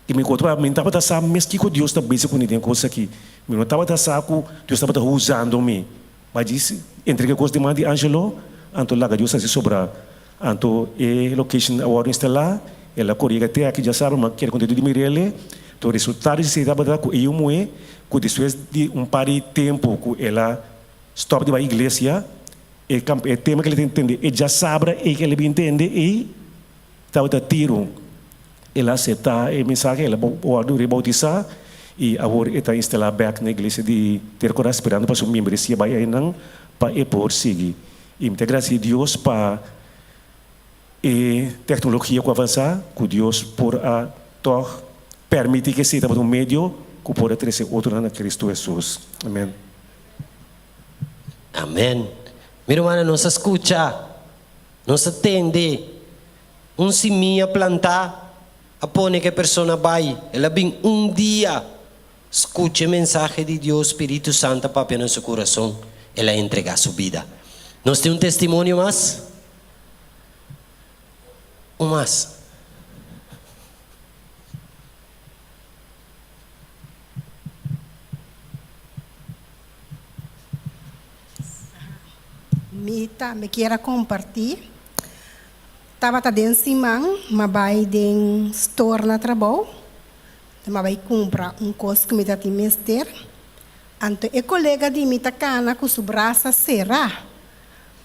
i mi konta mi no tabata sa mes kiko Dios ta bisa ku mi den kos aki. Mi no tabata sa ku Dios tabata usando mi. Ma djis entrega e kos den man di Angelo, anto laga Dios hasi sobra. Anto e location a wòrdu instalá, el a kore yega te aki djasabra, ma keda kontentu di mir'el. To resultado di esei tabata ku e yu muhé ku despues di un par di tempu ku el a stòp di bai iglesia, e e tema ku el a tende e djasabra ei ku el a bin tende ei tabata tiru. El a aseptá e mensahe, el a wòrdu reboutisá i awor e ta instalá bèk na iglesia di Terkorá sperando pa su miembresia bai einan pa e por sigui. I mi ta gradisí Dios pa e teknologia ku avansá, ku Dios por a tòg pèrmití ku esei tabata un medio ku por a trese otronan na Kristu Hesus. Amèn. Amèn. Mi rumannan, nos a skucha, nos a tende un simia plantá a pone ku e persona bai. El a bin un dia Skucha e mensahe di Dios, Spiritu Santu a papia na su kurason, el a entregá su bida. Nos tin un testimonio mas? Un mas. Mi tambe kier a kompartí. Tabata den siman, m'a bai den store na trabou. Mi a bai kumpra un kos ku mi ta tin mester. Anto e kolega di mi ta kana ku su brasa será.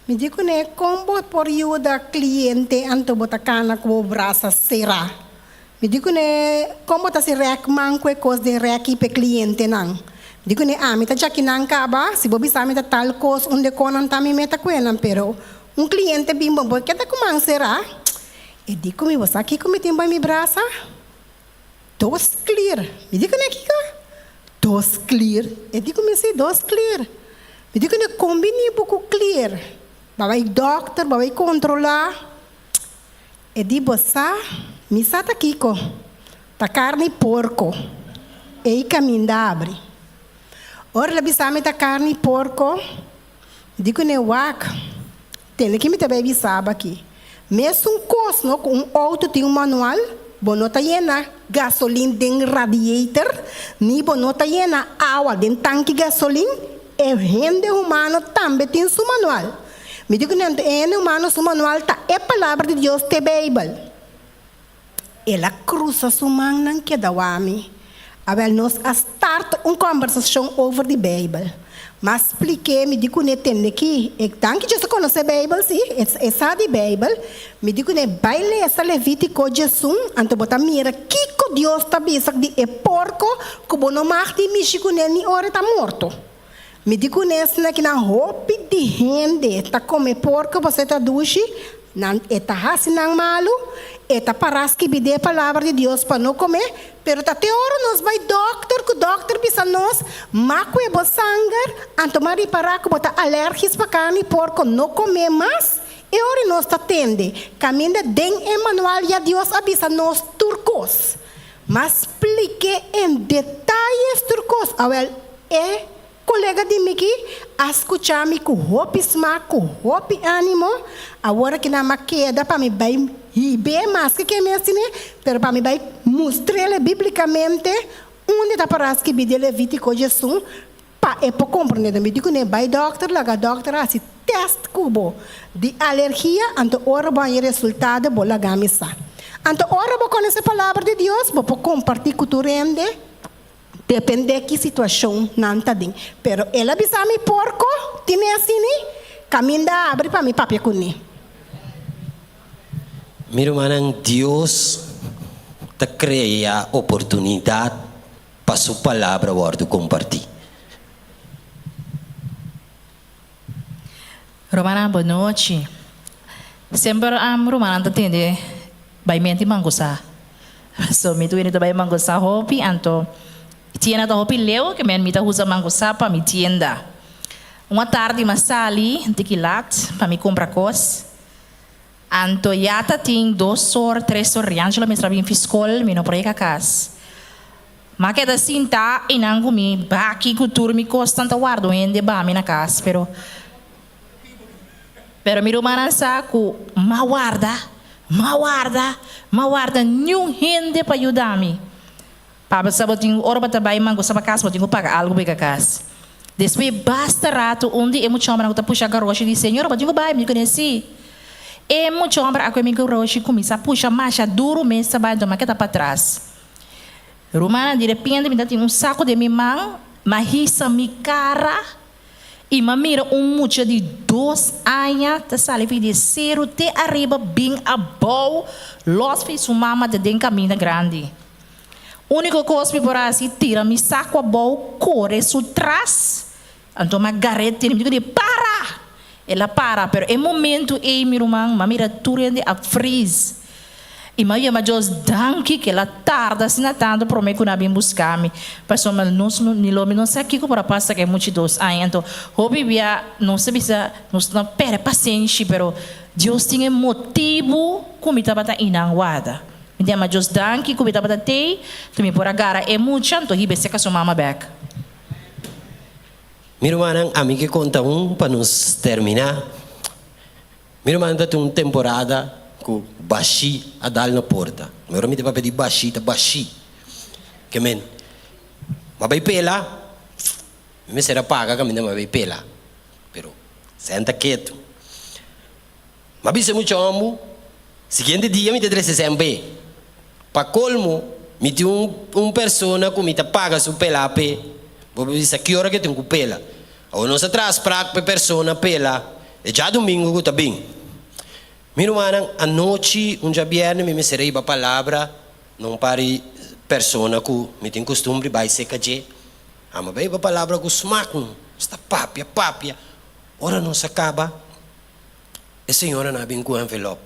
Mi di kuné, Kon bo por yuda kliente anto bo ta kana ku bo brasa será? Mi di kuné, Kon bo ta hasi rèk man ku e kos den rèki p'e klientenan? Mi di kuné, Ami ta djakinan kaba, si bo bisa mi ta tal kos unda e konan ta mi meta ku enan, pero un kliente bin bo bo keda ku man será. E di ku mi, Bo sa kiko mi tin bai mi brasa? Dos klier. Mi di kuné kiko? Dos klier. E di ku mi si, dos klier. Mi di kuné kon bini bo ku klier? Bo a bai dòkter, bo a bai kontrolá. E di bo sa, mi sa ta kiko. Ta karni porko. Ei kaminda abri. Ora el a bisa mi ta karni porko, mi di kuné wak. Tende ki mi ta bai bisa bo aki. Mesun kos no ku un outo tin un manual, bo no ta yena gasolin den radiator, ni bo no ta yena awa den tanki gasolin, e hende humano tambe tin su manual. Mi di ku nan, e hende humano su manual ta e Palabra di Dios te Beibel. El a krusa su mannan keda wak mi. Awel nos a start un kòmbersashon over di Beibel. M'a splik'é, mi di kuné, Tende ki, e danki Dios a konosé Beibel, sí, e sa di Beibel. Mi di kuné, Bai lesa Levítiko diesun, anto bo ta mira kiko Dios ta bisa di e porko ku bo no mag di mishi kuné ni ora e ta morto. Mi di ku nesnan ki nan hopi di hende ta kome porko pasobra e ta dushi, nan e ta hasi nan malu, e ta pará skibi den e palabra di Dios pa no kome, pero ta te ora nos bai dòkter ku dòkter bisa nos, Ma kue bo sanger, anto m'a ripará ku bo ta alèrgis pa karni porko, no kome mas, e ora nos ta tende, kaminda den e manual ya Dios a bisa nos tur kos. M'a splik'é en detayes tur kos. Awèl, e kolega di mi ki a skuchá mi ku hopi smak, ku hopi ánimo. Awor aki nan m'a keda pa mi bai hib'é maske ke mes tine, pero pa mi bai mustr'é bíblikamente unda ta pará skibí den Levítiko diesun pa e por komprendé. Mi di kuné, bai dòkter, laga dòkter hasi tèst ku bo di alergia, anto ora bo haña resultado bo laga mi sa. Anto ora bo konosé Palabra di Dios, bo por kompartí ku tur hende, dependé ki situashon nan ta den. Pero el a bisa mi porko tine asini, kaminda a abri pa mi papia kuné. Mi rumannan, Dios ta krea oportunidat pa su palabra wòrdu kompartí. Rumannan bon nochi. Semper rumannan ta tende bai menti mangusa. So mi tuini ta bai mangusa hopi anto tienda ta hopi leu ke men mi ta usa mangusa pa mi tienda. Un atardi mi a sali tiki lat pa mi kumpra kos. Anto ya ta tin dos or tres or Riangelo mester a bin fi skol mi no por yega kas. M'a keda sintá einan ku mi baki ku tur mi kosnan ta warda un hende ba mi na kas, pero pero mi rumannan sa ku m'a warda, m'a warda, m'a warda niun hende pa yuda mi. Pablo sa bo tin ora bo ta bai mangusa pa kas bo tin ku paga algu pa yega kas. Despues basta ratu un di e muchòmbernan ku ta pusha garoshi di, Señor bo tin ku bai, mi kuné si. E muchòmber a kue mi garoshi kuminsá pusha masha duru mes ta bai, anto m'a keda patras. Rumannan, di repente mi ta tin un saku den mi man, m'a hisa mi kara i m'a mira un mucha di dos aña ta sali fi di e seru te ariba bin abou lòs fi su mama ta den kaminda grandi. Úniko kos mi por hasi tira mi saku abou kore su tras, anto m'a gar'é tene mi di para! El a para, pero e momento ei mi ruman m'a mira tur hende a freeze. I m'a yama Dios danki ku el a tarda asina tantu promé ku nan a bin buska mi, pasobra nos no ni lo mi no sa kiko por a pasa ku e muchi dos aña. Anto hopi bia nos ta bisa nos no pèrdè pasenshi, pero Dios tin e motibu ku mi tabata einan warda. Mi ta yama Dios danki ku mi tabata tei, ku mi por a gara e mucha anto hiba esei ka su mama bèk. Mi rumannan, ami ke konta un pa nos terminá. Mi rumannan ta tin un temporada ku bashí a dal na porta. Mi ora mi ta papia di bashí, ta bashí. Ke men, m'a bai pela, mi mester a paga kaminda m'a bai pela. Pero, sèn ta ketu. M'a bisa mucha hòmbu, siguiente dia mi ta trese sèn p'e. Pa kolmo, mi tin un un persona ku mi ta paga su pela p'e. Bo por bisa ki ora ku e tin ku pela. Awor nos a traha sprak p'e persona pela e djadumingu ku ta bin. Mi rumannan, anochi un djabièrnè mi mester a hiba palabra na un par di persona ku mi tin kustumber bai seka dje. Amo bai hiba palabra ku smak, nos ta papia, papia. Ora nos a kaba. E señoranan a bin ku envelop.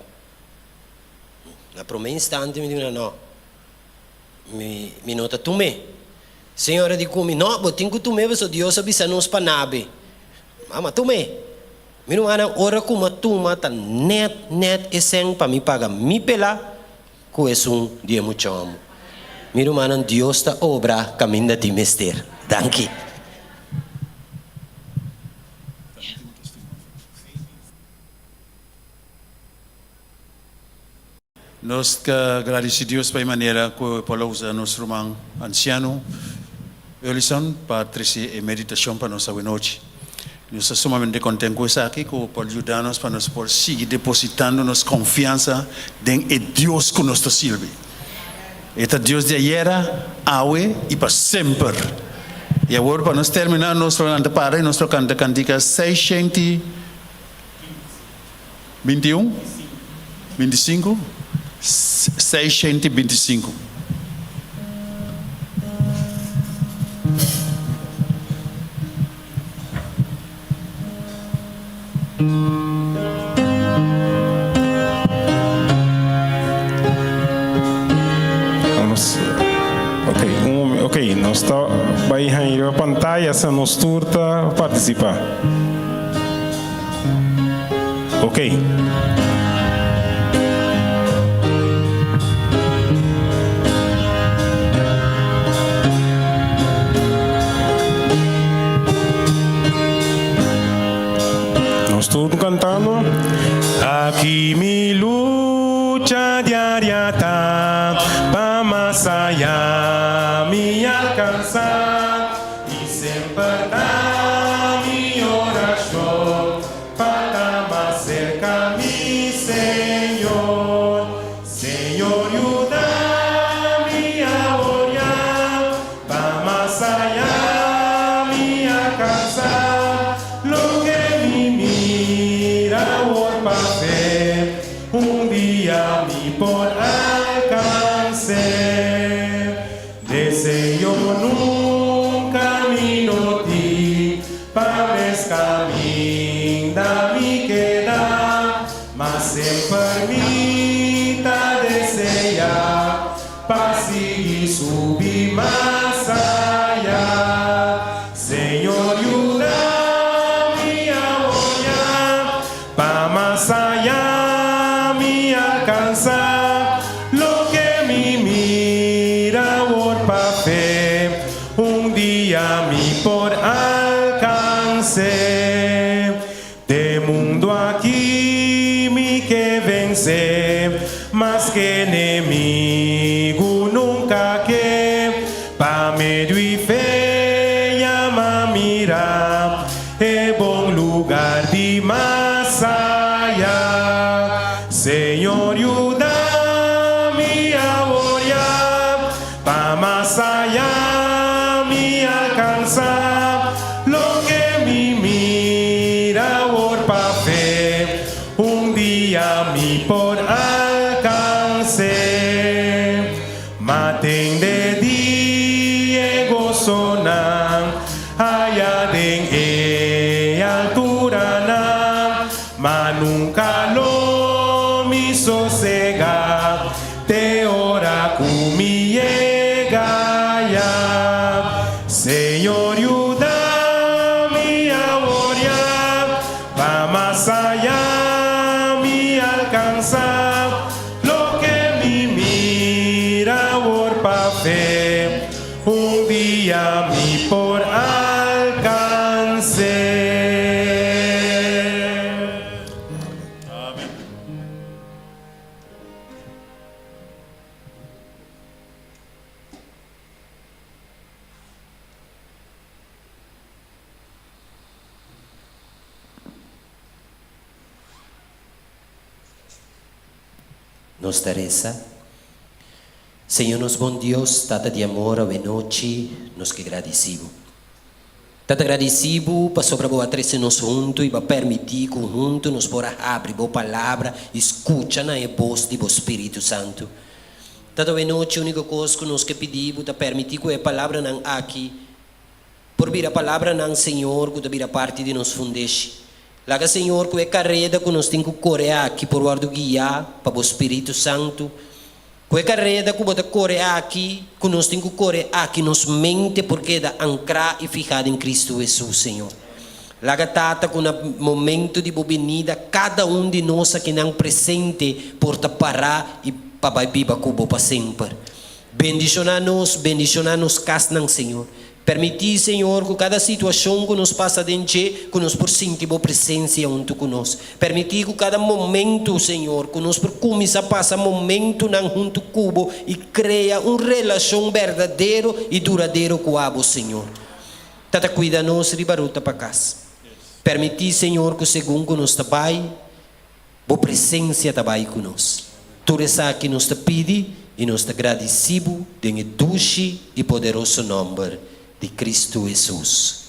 Na promé instante mi di nan, no, mi mi no ta tum'é. Señora di ku mi, no, bo tin ku tum'é pasobra Dios a bisa nos pa nabe. Mama tum'é. Mi rumannan, ora ku mi a tuma ta nèt nèt e sèn pa mi paga mi pelá ku esun di e muchòmu. Mi rumannan, Dios ta obra kaminda tin mester. Danki. Nos ta gradisi Dios pa e manera ku e por a usa nos ruman ansiano Earlison pa trese e meditashon pa nos awenochi. Nos ta sumamente konten ku esaki ku por yuda nos pa nos por sigui depositando nos konfiansa den e Dios ku nos ta sirbi. E ta Dios di ayera, awe i pa semper. I awor pa nos terminá nos lo lanta para i nos lo kanta kantika 621, 25, 625. Ok, un, ok, nos ta bai haña riba pantaya sa nos tur ta partisipá. Ok. Nos tur cantando. Aki mi lucha diaria ta pa mas allá mi alcansa y semper ta mi oracion pa ta mas cerca mi Señor. Señor yuda mi awor ya pa mas allá mi alcansa loke mi mira awor pa fe un dia mi por alcans'é. alkans'é. Den mundu aki mi ke vensé, maske enemigu nunka ke. Pa medio di fe ya m'a mira e bon lugar di mas aya. Señor yuda mi awor ya, pa mas aya mi alkansá loke mi mira awor pa fe, un dia mi por alkans'é. M'a tende di e gosonan aya den e alturanan, ma nunka lo mi sosegá te ora ku mi yega aya. Señor yuda mi awor ya, pa mas aya mi alkansá loke mi mira awor pa fe, un dia mi por alkans'é. Amèn. Nos ta resa. Señor nos bon Dios, Tata di amor, awe nochi nos ke gradisí Bo. Tata gradisí Bo pasobra Bo a trese nos huntu i Bo a permití ku huntu nos por a habri Bo Palabra i skucha na e bos di Bo Spiritu Santu. Tata awe nochi úniko kos ku nos ke pidi Bo ta permití ku e palabranan aki Por bira palabranan, Señor, ku ta bira parti di nos fundeshi. Laga, Señor, ku e kareda ku nos tin ku kore aki por wòrdu guiá pa Bo Spiritu Santu. Ku e kareda ku Bo ta kore aki, ku nos tin ku kore aki, nos mente por keda ankrá i fihá den Kristu Hesus, Señor. Laga, Tata, ku na momentu di Bo binida kada un di nos akinan presente por ta pará i pa bai biba ku Bo pa semper. Bendishoná nos, bendishoná nos kasnan, Señor. Permití, Señor, ku kada situashon ku nos pasa den dje, ku nos por sinti Bo presensia huntu ku nos. Permití ku kada momentu, Señor, ku nos por kuminsá pasa momentunan huntu ku Bo i krea un relashon berdadero i duradero ku Abo, Señor. Tata, kuida nos riba ruta pa kas. Permití, Señor, ku segun ku nos ta bai, Bo presencia ta bai cu nos. Tur esaki nos ta pidi y nos ta gradici Bo den e dushi y poderoso nomber di Cristo Jesus.